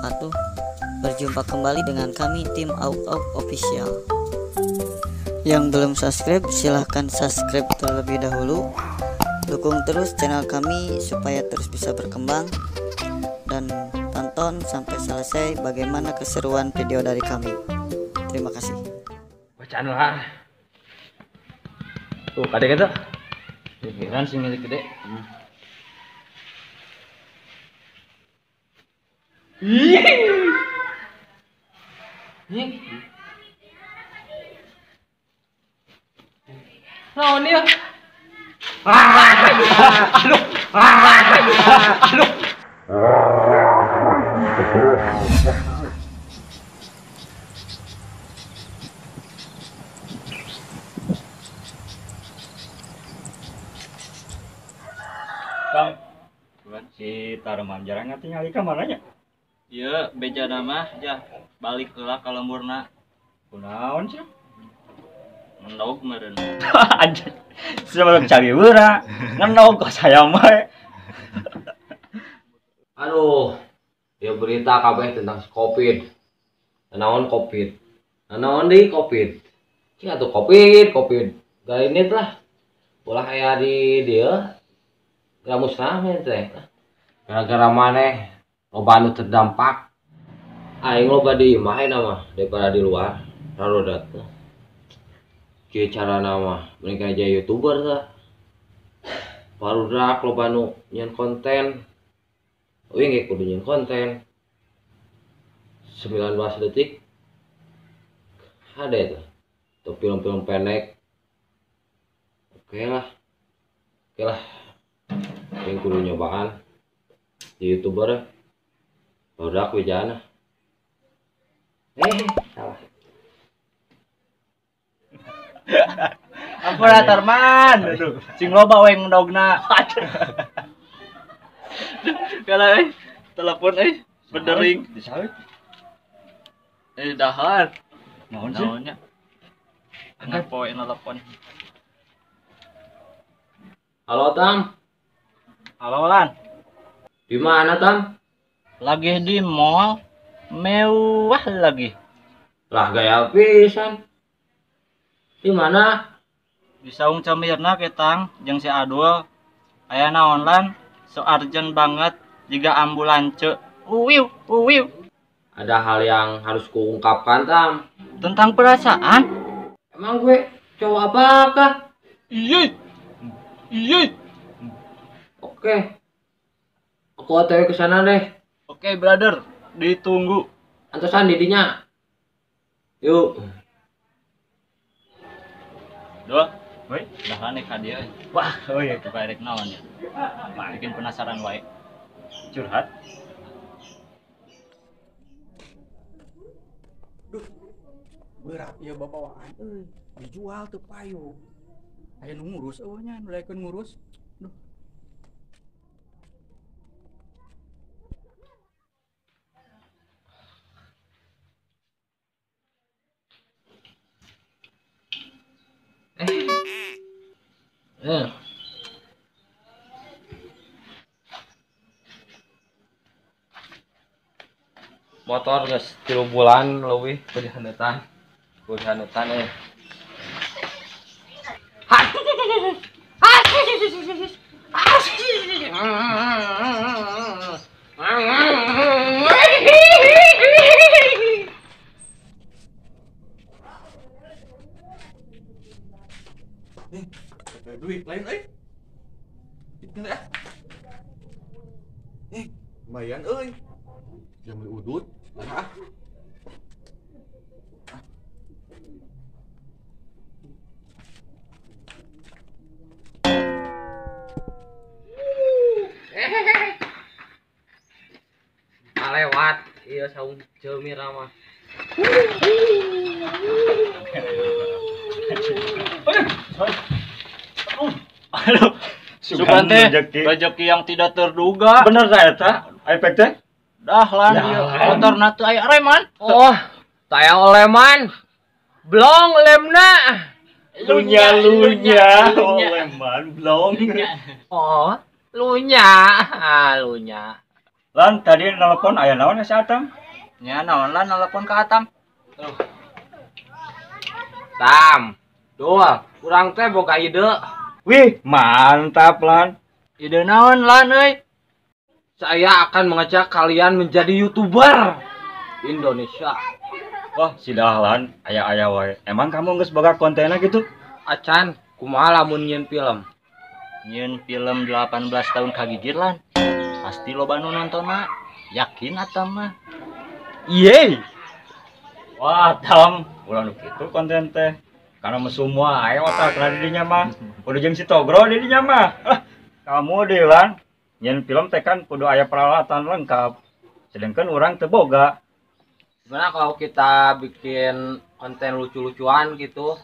wabarakatuh. Berjumpa kembali dengan kami tim Auk Auk Official. Yang belum subscribe silahkan subscribe terlebih dahulu. Dukung terus channel kami supaya terus bisa berkembang. Dan tonton sampai selesai bagaimana keseruan video dari kami. Terima kasih. Bacaan lah. Tuh kadek itu. Pikiran sing milik gede. Ih. Naon ieu? Aduh. Aduh. Kang, si Tarman jarang ngatingali ka mananya? Iya, beja nama ya balik heula ka lemburna. Kunaon sih? Ngendog meureun. Anjir. Sebelum cari heula, ngendog kok saya mah. Aduh, ya berita kabeh tentang Covid. Naon Covid? Naon deui Covid? Cing atuh Covid, Covid. Gainit lah. Ulah aya di dieu. Gak musnah teh. Gara-gara maneh loba anu terdampak. Aing loba di imah mah daripada di luar. Rarodat. Kieu carana mah mending aja YouTuber tah. Barudak loba nu nyeun konten. Uing ge kudu nyeun konten. 19 detik. Ada itu. Tuh film-film pendek. Oke lah. Oke lah. Aing kudu nyobaan di YouTuber. Barudak wijana. Salah. Ampun Tarman. Sing loba we ngendogna. Kalau telepon berdering. Disawit. Dahar. Naon sih? Naonnya? Angkat poe telepon. Halo Tam. Halo Lan. Di mana Tam? Lagi di mall mewah lagi. Lah gaya pisan. Di mana? Di saung camirna ketang jeung si Adul. Aya naon Lan? So urgent banget jiga ambulance. Uwiu, uwiu. Ada hal yang harus kuungkapkan Tam. Tentang perasaan? Emang gue cowok apakah? Iya. Iya. Oke. Aku OTW ke sana deh. Oke, brother, ditunggu. Antosan didinya. Yuk. Dua. Woi, dah aneh ka dieu. Wah, oh iya buka rek naon ya. Bikin penasaran wae. Curhat. Duh. Berat ieu babawaan euy. Dijual teu payu. Aya nu ngurus eueuh nya, nu daekeun ngurus. Duh. Motor geus 3 bulan leuwih kudu hanetan Duit lain euy. Itu ya. Lumayan euy. Yang beli udut. Ah. Lewat ieu saung Ceumir mah. Aduh. Sugan teh rezeki yang tidak terduga. Bener tah eta? Efek teh? Dah lan ieu motorna teu aya reman. Oh, taya oleman. Blong lemna. Lunya lunya, oleman blong. Oh, lunya, ah lunya. Lan tadi nelpon aya naon si Atam? Nya naon lan nelpon ka Atam. Tam, Dul, urang teh boga ide. Wih, mantap Lan. Ide naon Lan euy? Saya akan mengajak kalian menjadi YouTuber Indonesia. Wah, si Dahlan aya-aya wae. Emang kamu geus boga kontenna gitu? Acan, kumaha lamun nyieun film? Nyieun film 18 tahun kagigir Lan. Pasti loba nu nonton mah. Yakin Atam mah. Iye. Wah, Tam, ulah nu kitu konten teh. Karena mesum wae otakna di dinya mah. Kudu jeung si Togro di dinya mah. Ah, kamu deh Lan. Nyieun film teh kan kudu aya peralatan lengkap. Sedangkan urang teu boga. Gimana kalau kita bikin konten lucu-lucuan gitu,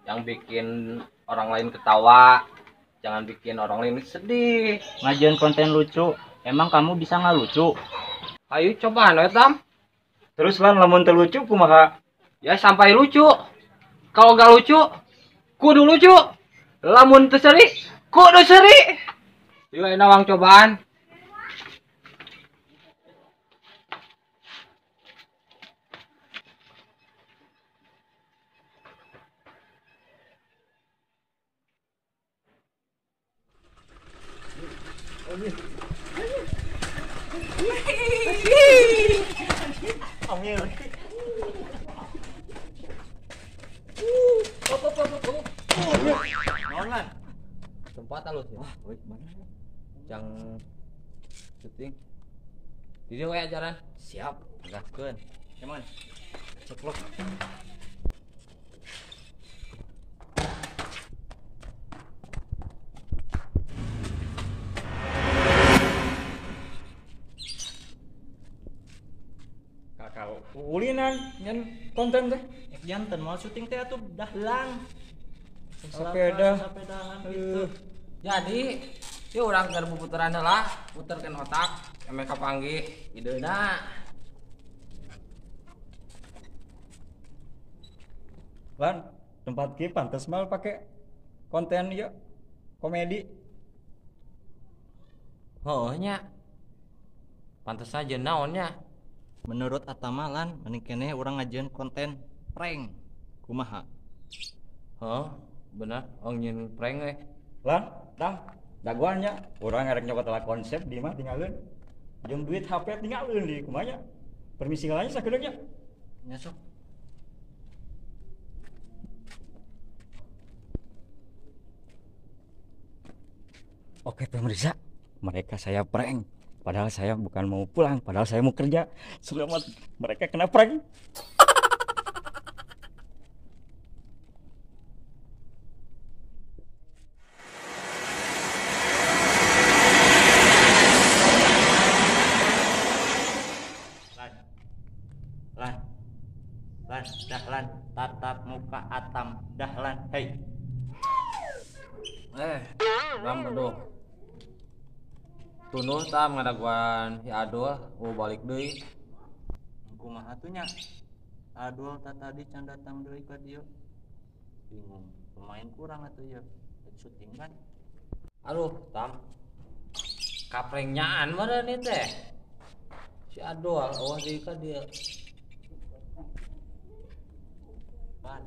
yang bikin orang lain ketawa, jangan bikin orang lain sedih. Ngajian konten lucu, emang kamu bisa nggak lucu? Ayo coba we Tam. Terus Lan lamun teu lucu kumaha? Ya sampai lucu. Kalau nggak lucu, kudu lucu. Lamun teu seuri, kudu seuri. Yuk enak wang cobaan. Naon Lan? Tempat halus ya. Jang syuting. Di dieu we ajaran. Siap, gaskeun. Cuman ceplok. Kakak ulinan nyen konten teh. Ek janten moal syuting teh atuh Dahlan. Sepeda. Sepedahan gitu. Jadi, ieu urang keur puputeran heula, puterkeun otak, eme kapanggih ideuna. Lan, tempat ki pantes mal pake konten ieu komedi. Heuh nya. Pantes aja naon nya. Menurut Atama Lan, mending keneh urang ngajieun konten prank. Kumaha? Heuh, bener, oh nyieun prank we. Lan, Tam, dagoan nya. Urang arek nyokot lah konsep di mah tinggalkeun. Jeung duit HP tinggalkeun di kumaha nya. Permisi heula nya sakedeung nya. Nya sok. Oke pemirsa, mereka saya prank. Padahal saya bukan mau pulang, padahal saya mau kerja. Selamat, mereka kena prank. Lan. Lan. Lan, Dahlan, tatap muka Atam. Dahlan, hei. Ram aduh. Tunduh Tam ngadaguan si Adul, oh balik deui. Kumaha tuh nya? Adul tak tadi can datang deui ka dieu. Bingung, pemain kurang atuh ieu. Syuting kan. Aduh, Tam. Kaprengyaan meureun ieu teh. Si Adul oh deui ka dieu. Pan.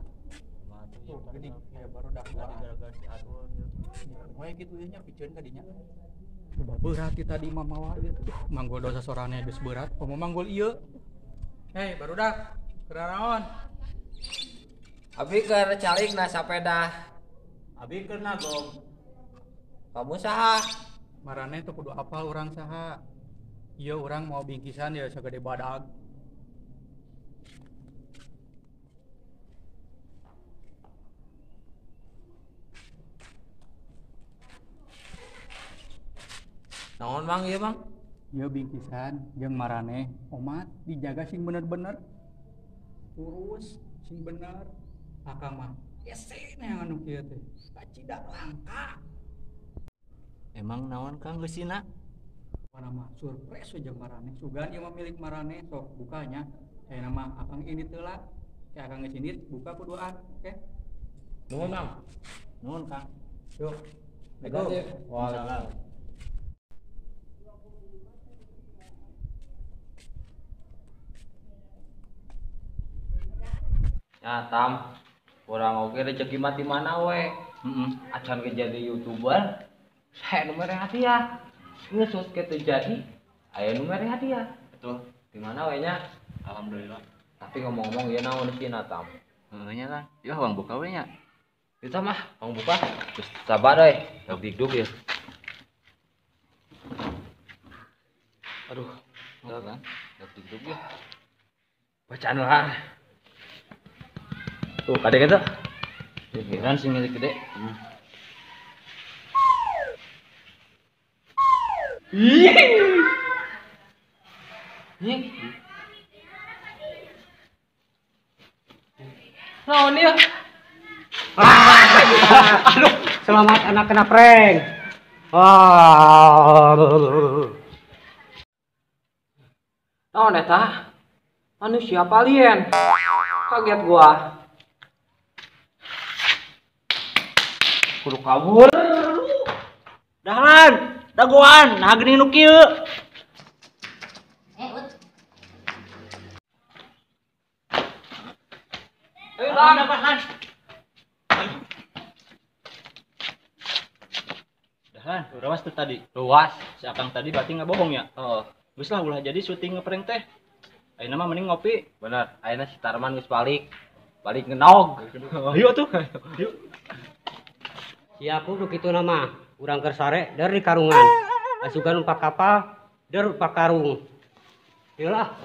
Kumaha tuh Tuh, ieu? gini, aya barudak Gara-gara si Adul ieu. We kitu ieu nya piceun ka dinya. Coba berat ti tadi mah mawa ieu. Manggul dosa sorane geus berat, komo manggul ieu. Hei, barudak, keur naon? Abi keur calik na sapeda. Abi keur nagog. Kamu saha? Marane teu kudu apal urang saha. Ieu urang mau bingkisan ya sagede badag. Naon Mang ieu Mang? Ieu bingkisan jeung maraneh omat dijaga sing bener-bener. Urus sing bener. Akang mah hese neangan nu kieu teh. Kacida langka. Emang naon Kang geusina? Mana mah surprise we jeung maraneh. Sugan ieu mah milik maraneh sok bukanya. Ayeuna mah akang ini teu lah. Kayak akang geus indit buka kuduaan, oke? Nuhun Mang. Nuhun Kang. Yuk. Waalaikumsalam. Ya tam, urang oge rezeki mah ti mana we. Heeh. Acan ge jadi YouTuber, saya nu mere hadiah. Geus ge teu jadi, aya nu mere hadiah. Betul. Di mana we nya? Alhamdulillah. Tapi ngomong-ngomong ieu naon sih tam? Heuh nya kan. Yeuh urang buka we nya. Kita mah urang buka. Geus sabar euy, deg-deg ya. Aduh, Tuh kan. Deg-deg ya. Bacaan lah. Tuh, kadek itu. Pikiran sing milik gede. Ih. Naon ieu? Aduh, selamat anak kena prank. Ah. Naon eta? Manusia alien. Kaget gua. Kudu kabur. Dahlan, dagoan, nah geuning nu kieu. Ayo Lan, Dahlan. Dahlan, rawas tuh tadi. Luas. Si Akang tadi berarti nggak bohong ya? Oh, Geus lah ulah jadi syuting ngeprank teh. Ayeuna mah mending ngopi. bener. Ayeuna si Tarman geus balik. Balik ngenog. Ayo tuh. Yuk. Si aku nu kitu nama, urang keur sare der di karungan. Asugan numpak kapal, der numpak karung. Ieu lah.